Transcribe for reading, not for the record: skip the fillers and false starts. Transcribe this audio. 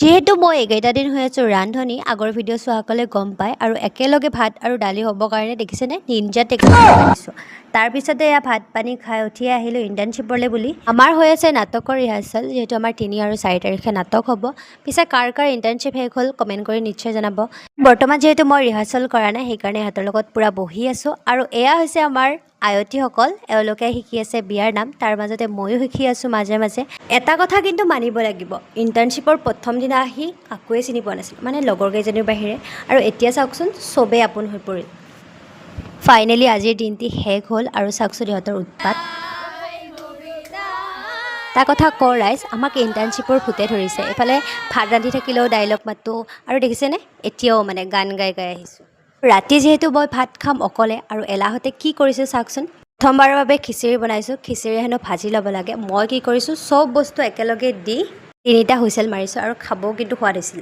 যিহেতু মই এইকেইটা দিন হৈ আছোঁ ৰান্ধনী, আগৰ ভিডিঅ' চোৱাসকলে গম পায়। আৰু একেলগে ভাত আৰু দালি হ'বৰ কাৰণে দেখিছেনে নিঞ্জা টেকনিক আনিছোঁ। তাৰপিছতে এয়া ভাত পানী খাই উঠিয়ে আহিলোঁ ইণ্টাৰ্ণশ্বিপলৈ বুলি। আমাৰ হৈ আছে নাটকৰ ৰিহাৰ্চেল, যিহেতু আমাৰ 3 আৰু 4 তাৰিখে নাটক হ'ব। পিছে কাৰ কাৰ ইণ্টাৰ্ণশ্বিপ শেষ হ'ল, কমেণ্ট কৰি নিশ্চয় জনাব। বৰ্তমান যিহেতু মই ৰিহাৰ্চেল কৰা নাই, সেইকাৰণে ইহঁতৰ লগত পূৰা বহি আছোঁ। আৰু এয়া হৈছে আমাৰ আয়তীসকল, এওঁলোকে শিকি আছে বিয়াৰ নাম। তাৰ মাজতে ময়ো শিকি আছোঁ মাজে মাজে। এটা কথা কিন্তু মানিব লাগিব, ইণ্টাৰ্ণশ্বিপৰ প্ৰথম দিনা আহি কাকোৱে চিনি পোৱা নাছিলোঁ, মানে লগৰ কেইজনীৰ বাহিৰে। আৰু এতিয়া চাওকচোন, চবেই আপোন হৈ পৰিল। ফাইনেলি আজিৰ দিনটি শেষ হ'ল আৰু চাওকচোন ইহঁতৰ উৎপাত। এটা কথা কওঁ ৰাইজ, আমাক ইণ্টাৰ্ণশ্বিপৰ ভূতে ধৰিছে। এইফালে ভাত ৰান্ধি থাকিলেও ডাইলগ মাতোঁ আৰু দেখিছেনে, এতিয়াও মানে গান গাই গাই আহিছোঁ। ৰাতি যিহেতু মই ভাত খাম অকলে আৰু এলাহতে কি কৰিছোঁ চাওকচোন। প্ৰথমবাৰৰ বাবে খিচিৰি বনাইছোঁ। খিচিৰি হেনো ভাজি ল'ব লাগে। মই কি কৰিছোঁ, চব বস্তু একেলগে দি তিনিটা হুইচেল মাৰিছোঁ আৰু খাবও কিন্তু সোৱাদ হৈছিল।